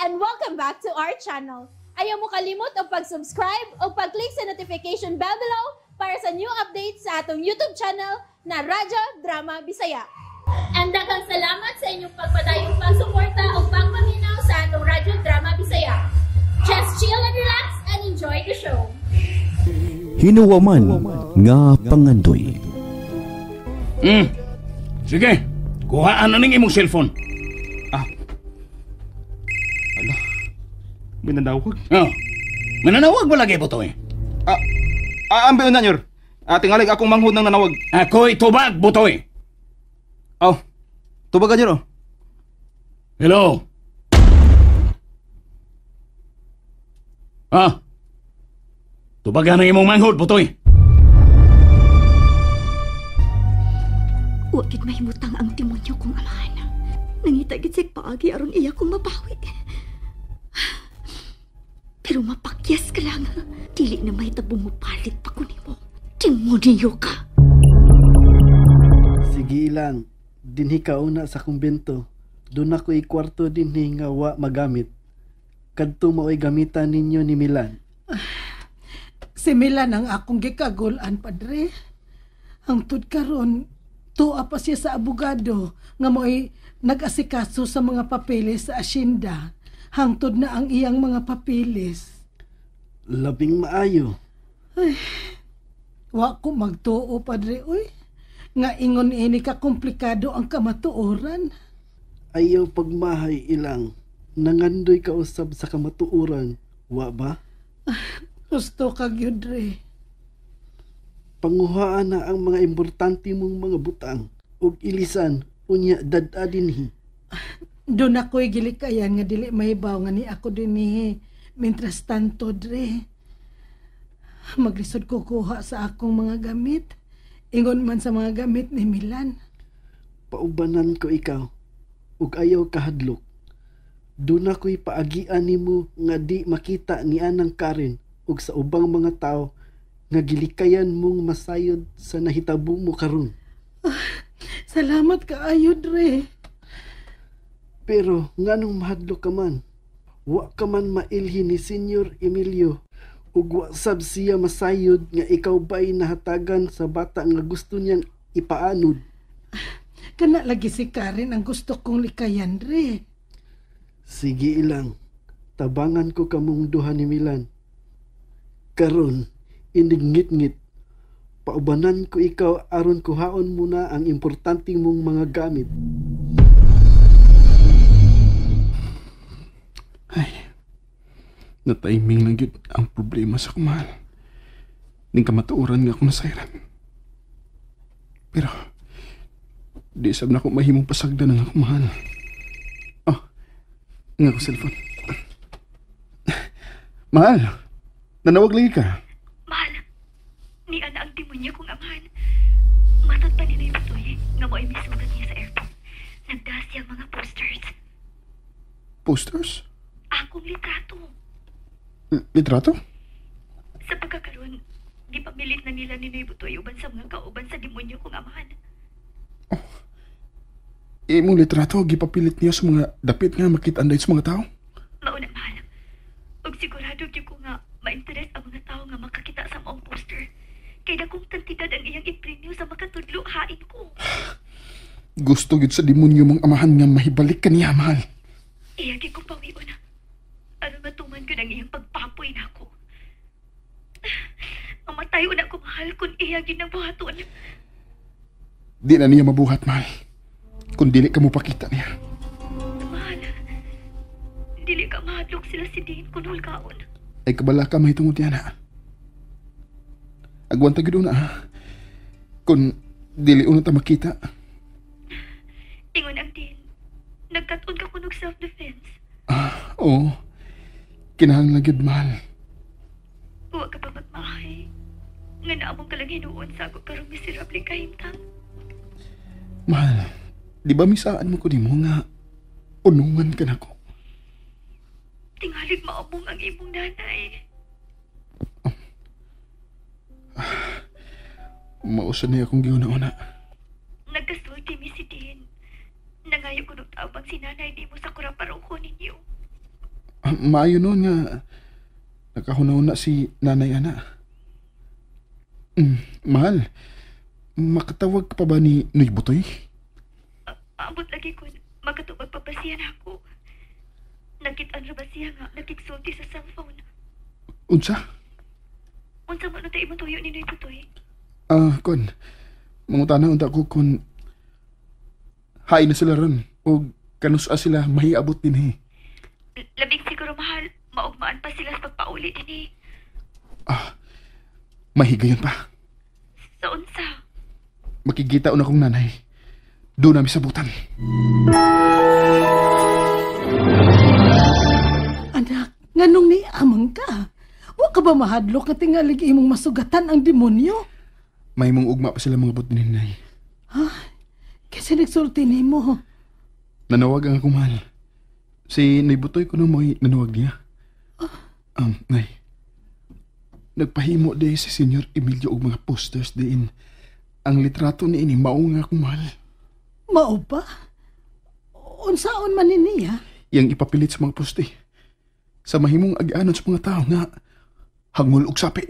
And welcome back to our channel. Ayaw mo kalimot og pag-subscribe o pag-click sa notification bell below para sa new updates sa atong YouTube channel na Radyo Drama Bisaya. And daghang salamat sa inyong pagpadayong pagsuporta o pagpaminaw sa atong Radyo Drama Bisaya. Just chill and relax and enjoy the show. Hinuwaman nga pangandoy. Sige, kuhaan na ning imong cellphone. Ah. Ala. May nanawag? Oh. Mananawag ba lagi Butoy? Ang na, nyor. Tingalig akong manghod ng nanawag. Ako'y tubag, Butoy. Oh. Tubagan, nyor, oh. Hello. Ah. Tubagan ang imong manghod, Butoy. Wa gid mahimutang ang demonyo kong amahan. Nangita gid siya paagi aron iya kong mabawi. Pero mapakyas ka lang. Dili na mahitabo mo palit pa ko nimo. Demonyo ka. Sige lang. Dinhi ka una sa kumbento. Doon ako ikwarto dinhi nga wa magamit. Kadto mao'y gamitan ninyo ni Milan. Si Milan ang akong gikagulan, padre. Hangtod karon, tuwa pa siya sa abogado nga mo'y nag-asikaso sa mga papeles sa asyenda. Hangtod na ang iyang mga papeles. Labing maayo. Ay, wa ko magtuo, padre, uy. Nga ingon ini ka komplikado ang kamatuoran. Ayaw pagmahay ilang. Nangandoy ka usab sa kamatuoran, wa ba? Gusto ka gyud, re. Panguhaan na ang mga importante mong mga butang ug ilisan unya dad-a dinhi. Doon ako'y gilikayan nga dili mahibaw nga ni ako dinhi. Mientras tanto, dre. Maglisod ko kuha sa akong mga gamit. Ingon man sa mga gamit ni Milan. Paubanan ko ikaw ug ayaw kahadlok. Doon ako'y paagian nimo nga di makita ni anang Karen ug sa ubang mga tao nga gilikayan mong masayod sa nahitabo mo karon. Salamat kaayo, dre. Pero nganong mahadlok ka man? Wa ka man mailhin ni Senyor Emilio ug wa sab siya masayod nga ikaw ba'y nahatagan sa bata nga gusto niyang ipaanod. Kana lagi si Karen ang gusto kong likayan, dre. Sige ilang, tabangan ko kamong duha ni Milan. Karon, inigngit-ngit, paubanan ko ikaw aron kuhaon muna ang importante mong mga gamit. Ay, nataiming lang yun ang problema sa kumahal. Ning kamatuoran nga akong nasayran. Pero, di sab na ako mahimong pasagdan ang akong mahal. Oh, nga ko cellphone. Mahal, nanawag lagi ka. Mahal, ni ana ang demonyo kong amahan. Matod pa nila yung Butoy nga mo'y misulat niya sa airport. Nagdahas siyang mga posters. Posters? Akong litrato. Litrato? Sa pagkakaroon, di pamilit na nila ni Noy Butoy uban sa mga kauban sa demonyo kong amahan. Oh. Imong litrato, gipapilit niya sa mga dapit nga makita-anday sa mga tao? Mauna, mahal. Ug sigurado gyud ko nga ma-interest ang mga tao nga makakita sa maong poster. Kay dakong kantidad ang iyang ipremyo sa makatudlo hain ko. Gusto gyud sa demonyo mong amahan nga mahibalik ka niya, mahal. Iya gyud kong pawion. Aron matuman gyud ang iyang pagpapoy nako. Mamatay una ko, mahal, kung iya gyud nang buhaton. Di na niya mabuhat, mahal. Kung dili ka mo pakita niya. Mahal, dili ka mahadlok sila si Dean kung hulgaon. Ay kabala ka mahitungod niya na. Agwanta gyud una, ha? Kung dili una ta makita. Ingon ang Dean, nagkat-on ka kunog self-defense. Ah, oo. Kinahanglan gyud, mahal. Wa ka pa magmahay. Nga naamong ka lang hinuon sa ako karong miserable kahimtang. Mahal, di ba misaan mo ko nimo nga unungan ka nako? Tingalig maamong ang imong nanay. Oh. Mausa niya akong giuna-una. Nagkasulti mi si Dean. Nangayo ko ng tabang si nanay di mo sa kuraparoko ninyo. Maayo noon nga nakahuna-huna si nanay ana. Mahal, makatawag ka pa ba ni Noy Butoy? Ambot lagi ko, makatubag pa ba siya na ako? Nakitaan ra ba siya nga nakigsulti sa cellphone? Unsa? Unsa man unta imong tuyo ni Noy Butoy? Kon, mangutana unta ko kon hain na sila ron o kanusa sila mahiabot din eh. Labing siguro mahal, maugmaan pa sila sa pagpauli din eh. Mahigayon pa. Sa unsa? Makikita na kong nanay. Doon namin sabutan. Anak, nganong ni amang ka? Wa ka ba mahadlok nga tingalig imong masugatan ang demonyo? May mong ugma pa sila mga bot din, nay. Kasi nagsulti nimo. Nanawag ang akong mahal. Si Nay Butoy ko mo'y nanawag niya. Nay, nagpahimo di si Senyor Emilio og mga posters diin. Ang litrato ni ini mao nga akong mahal. Mao ba? Unsaon man ni niya? Iyang ipapilit sa mga poste. Sa mahimong agianon sa mga tao nga hangol og sapi.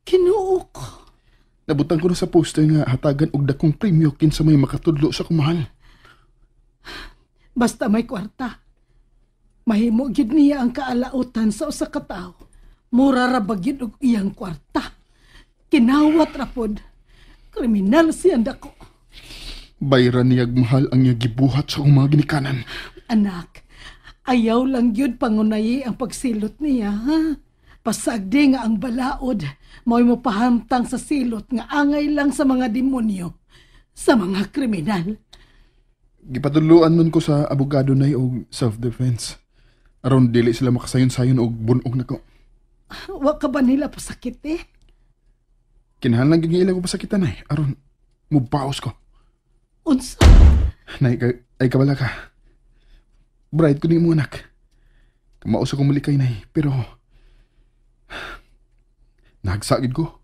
Kinuo ko. Nabutang ko na sa poster nga hatagan og dakong premyo kinsa may makatudlo sa akong mahal. Basta may kwarta. Mahimo gyud niya ang kaalautan sa usa ka tawo. Mura ra ba gyud og iyang kwarta. Kinawat ra pod. Kriminal siyang dako. Bayran niyag mahal ang iyang gibuhat sa akong mga ginikanan. Anak, ayaw lang gyud pangunayi ang pagsilot niya, ha? Pasagdi nga ang balaod, mao'y mopahamtang sa silot nga angay lang sa mga demonyo, sa mga kriminal. Gipatudloan nun ko sa abogado nay og self-defense. Aron dili sila makasayon-sayon og bunog nako. Wa ka ba nila pasakit eh? Kinahanglan gyud nga ila ko pasakitan nay aron mubaos ko. Unsa? Nay ka, ay kabala ka. Bride ko ni mo anak. Kamao sa kong malikay nay, pero nagsagid ko.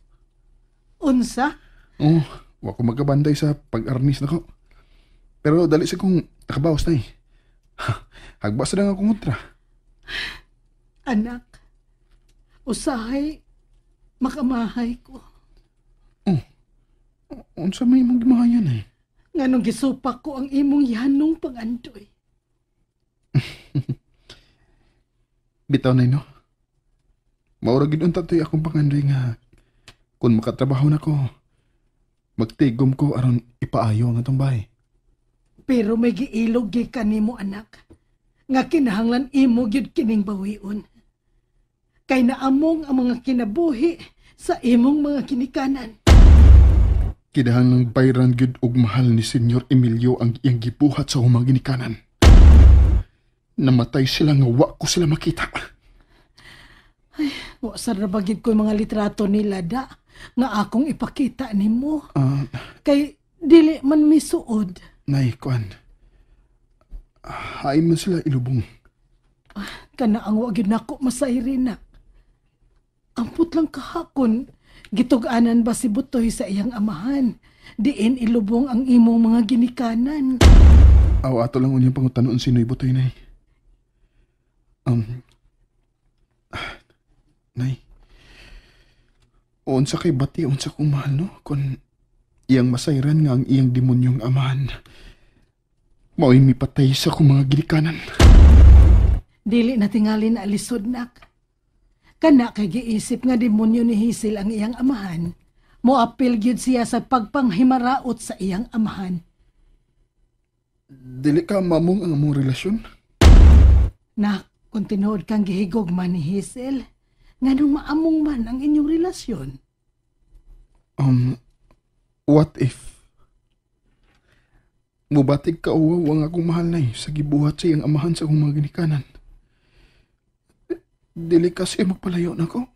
Unsa? Oh, wa ko magkabanday sa pag-arnis nako. Pero dali sa kong nakabaos nay. Hagbas na lang akong kontra. Anak, usahay, makamahay ko. Unsa may imong gimahayan eh? Nganong gisupak ko ang imong yanong pangandoy. Bitaw nay no. Maura gid unta toy akong pangandoy nga kung makatrabaho na ko, magtigom ko aron ipaayo ang atong bahay. Pero may giilog gyud kanimo anak, nga kinahanglan imo gyud kining bawion. Kay naamong ang mga kinabuhi sa imong mga kinikanan. Kinahanglang bayran gyud og mahal ni Senyor Emilio ang iyang gibuhat sa akong mga ginikanan. Namatay sila nga wa ko sila makita. Wa sa ra ba gyud ko mga litrato nila da nga akong ipakita nimo. Kay dili man misuod. Nay, kuan. Hain man sila ilubong. Kana ang wa gyud nako masayri na. Ampot lang kahakon gitug-anan ba si Butoy sa iyang amahan. Diin ilubong ang imong mga ginikanan. Aw, ato lang unyang pangutanon si Noy Butoy, Nay. Nay. Unsa kay bati, unsa kong mahal, no? Kung iyang masayran nga ang iyang demonyong amahan, mao'y mipatay sa akong mga ginikanan. Dili na tingali na alisod nak. Kana kay giisip nga demonyo ni Hazel ang iyang amahan. Moapil gyud siya sa pagpanghimaraot sa iyang amahan. Dili ka mamong ang among relasyon? Nak, kung tinuod kang gihigog man ni Hazel, nganong maamong man ang inyong relasyon? What if mubatig ka uwaw ang akong mahal na sa gibuhat sa iyang amahan sa akong mga ginikanan? Dili kasi magpalayo na ko.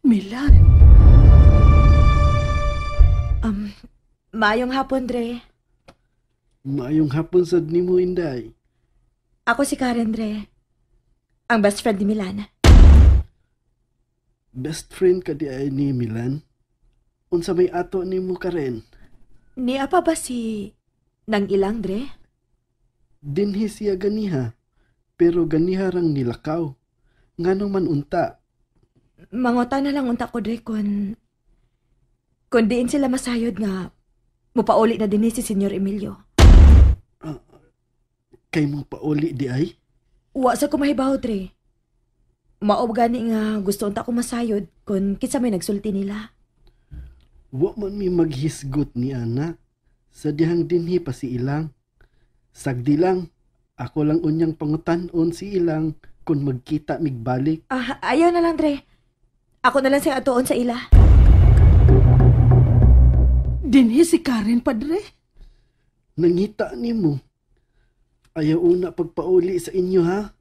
Milan, Maayong hapon, Dre. Maayong hapon sad nimo, Inday. Ako si Karen, Dre. Ang best friend ni Milan. Best friend ka di ay ni Milan? Unsa may ato nimo Karen? Niya pa ba si Nang Ilang, Dre? Dinhi siya ganiha. Pero ganiha rang nilakaw. Ngano man unta? Mangota na lang unta ko, Dre, kung diin sila masayod nga mupauli na din si Senyor Emilio. Kay mo pauli di ay? Wa sa ko mahibaw, Dre. Mao gani nga gusto unta ko masayod kung kinsa may nagsulti nila. Wa man mi maghisgot ni ana. Sa dihang dinhi pa si Ilang. Sagdi lang, ako lang unyang pangutan-on si Ilang kung magkita migbalik. Ah, ayaw na lang, Dre. Ako na lang siyang atuon sa ila. Dinhi si Karen, padre. Nangita nimo. Ayaw una pagpauli sa inyo ha.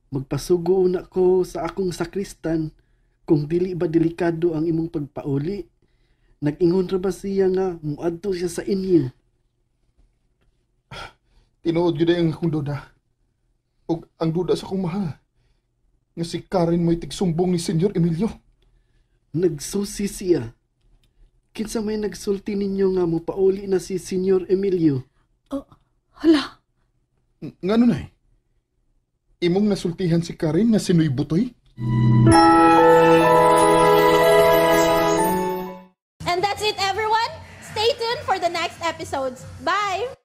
Magpasugo una ko sa akong sakristan kung dili ba delikado ang imong pagpauli. Nag-ingon ra ba siya nga muadto siya sa inyo? Tinuod gyud ay ang akong duda. Ug ang duda sa akong mahal. Nga si Karen mo'y tigsumbong ni Senyor Emilio. Nagsusi siya. Kinsa may nagsulti ninyo nga mopauli na si Senyor Emilio? Oh, hala, Ngano nay? Imong nasultihan si Karen nga sinuy Butoy? And that's it, everyone. Stay tuned for the next episodes. Bye!